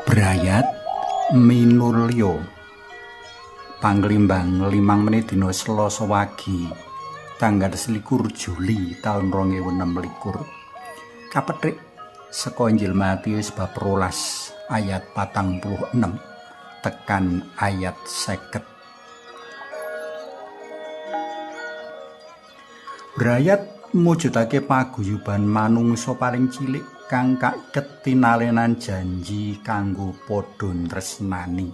Brayat Minulya Panglimbang 5 menit dina Selasa wagi tanggal 21 Juli taun 2026 kapethik saka Injil Matius bab 12 ayat 46 tekan ayat 50. Brayat mujudake paguyuban manungsa paling cilik kang kaiket tinalenan janji kanggo padha tresnani.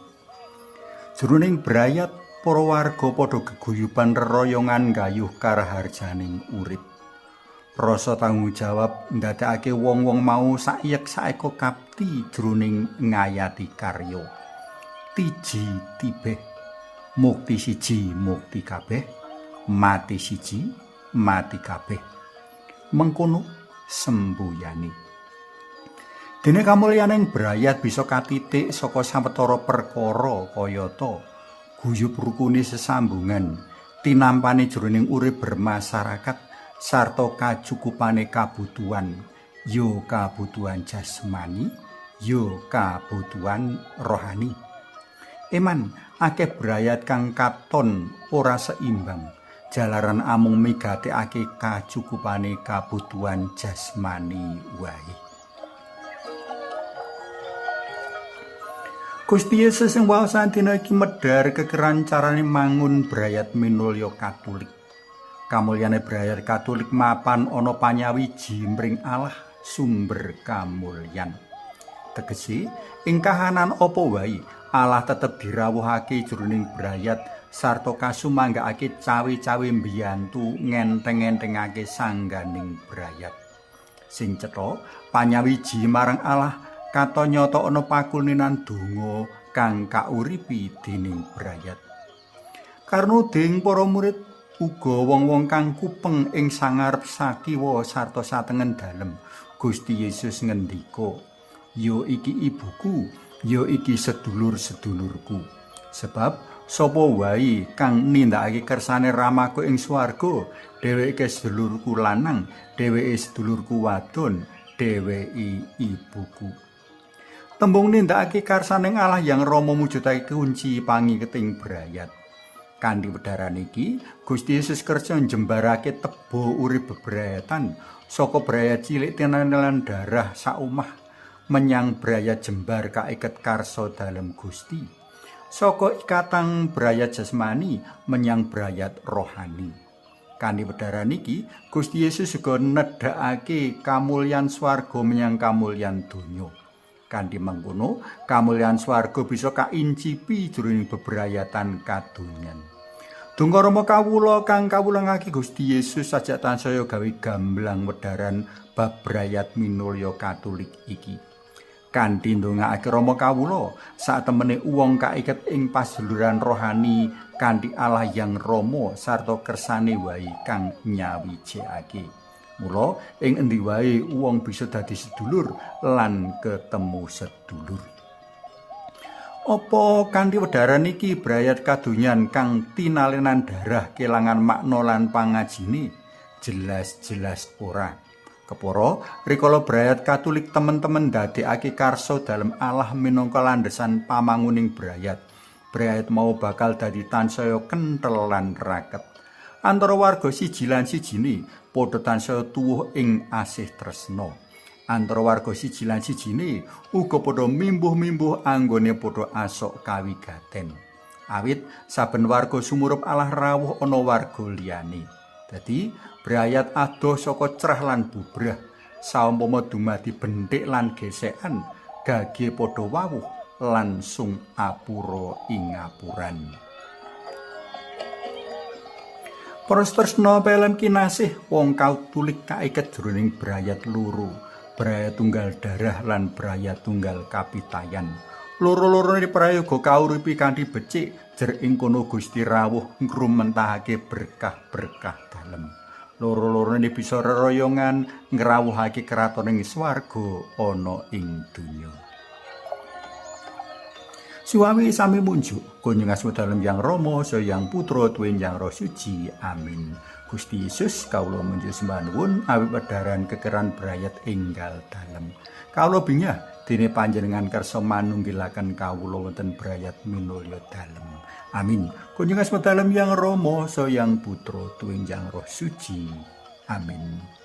Jroning brayat para warga padha geguyuban reroyongan gayuh karaharjaning urip. Rasa tanggung jawab ndadekake wong-wong mau saiyek saeka kapti jroning ngayati karya. Tiji tibeh, mukti siji mukti kabeh, mati siji mati kabeh. Mengkono sembuyane. Dene kamulyaning brayat bisa katitik saka sawetara perkara kayata guyub rukune sesambungan, tinampane jroning urip bermasyarakat sarta kacukupane kabutuhan, ya kabutuhan jasmani, ya kabutuhan rohani. Eman akeh brayat kang katon ora seimbang, jalaran amung migatekake kacukupane kabutuhan jasmani wae. Gusti Yesus ing waosan dina iki medhar kekeran carane mangun brayat minulya Katolik. Kamulyane brayat Katolik mapan ana panyawiji mring Allah sumber kamulyan. Tegese ing kahanan apa wae Allah tetep dirawuhake jroning brayat sarta kasumanggakake cawe-cawe mbiyantu ngenteng-enthengake sangganing brayat. Sing cetha panyawiji marang Allah katon nyata ana pakulinan donga kang kauripi dening brayat. Karna ding para murid uga wong-wong kang kupeng ing sangarep sakiwa sarta satengen dalem, Gusti Yesus ngendika, "Ya iki ibuku, ya iki sedulur-sedulurku." Sebab sapa wae kang nindakake kersane Ramaku ing swarga, dheweke sedulurku lanang, dheweke sedulurku wadon, dheweke ibuku. Tembung nindakake karsaning Allah yang Rama mujudake kunci pangiketing brayat. Kanthi wedharan iki, Gusti Yesus kersa njembarake teba urip bebrayatan saka brayat cilik tinanelan darah saomah menyang brayat jembar kaiket karsa dalem Gusti. Saka ikatan brayat jasmani menyang brayat rohani. Kanthi wedharan iki, Gusti Yesus uga nedhakake kamulyan swarga menyang kamulyan donya. Kanthi mengkono, kamulyan swarga bisa kaincipi jroning bebrayatan kadonyan. Donga Rama kawula kang kawulangake Gusti Yesus sajak tansaya gawe gamblang wedharan bab brayat minulya Katolik iki. Kanthi ndongaake Rama kawula, satemene wong kaiket ing paseduluran rohani kanthi Allah yang Rama sarta kersane wae kang nyawijekake. Mula ing endi wae wong bisa dadi sedulur lan ketemu sedulur. Apa kanthi wedharan iki brayat kadonyan kang tinalenan darah kelangan makna lan pangajine? Jelas-jelas ora. Kepara rikala brayat Katolik temen-temen ndadekake karsa dalem Allah minangka landhesan pamanguning brayat. Brayat mau bakal dadi tansaya kenthel lan raket. Antara warga siji lan sijine padha tansaya tuwuh ing asih tresna. Antara warga siji lan sijine uga padha mimbuh-mimbuh anggone padha asok kawigaten. Awit saben warga sumurup Allah rawuh ana warga liyane. Dadi brayat adoh saka crah lan bubrah, saumpama dumadi benthik lan gesekan, gage padha wawuh lan sung apura ing ngapuran. Para tresna pelem kinasih wong Katolik kaiket jroning brayat loro, brayat tunggal darah lan brayat tunggal kapitayan. Loro-lorone prayoga kauripi kanthi becik, jer ing kono Gusti rawuh ngrumentahake berkah-berkah dalem. Loro-lorone bisa reroyongan ngrawuhake kraton ing swarga ana ing donya. Suami sami munjuk, kunjung asma dalem Yang Rama, Sang Yang Putra, tuwin Yang Roh Suci. Amin. Gusti Yesus, kawula munjuk sembah nuwun awit wedharan kekeran brayat enggal dalem. Kawula bingah dene panjenengan kersa manunggilaken kawula wonten brayat minulya dalem. Amin. Kunjungan asma dalem Yang Rama, Sang Yang Putra, Tuwin Yang Roh Suci. Amin.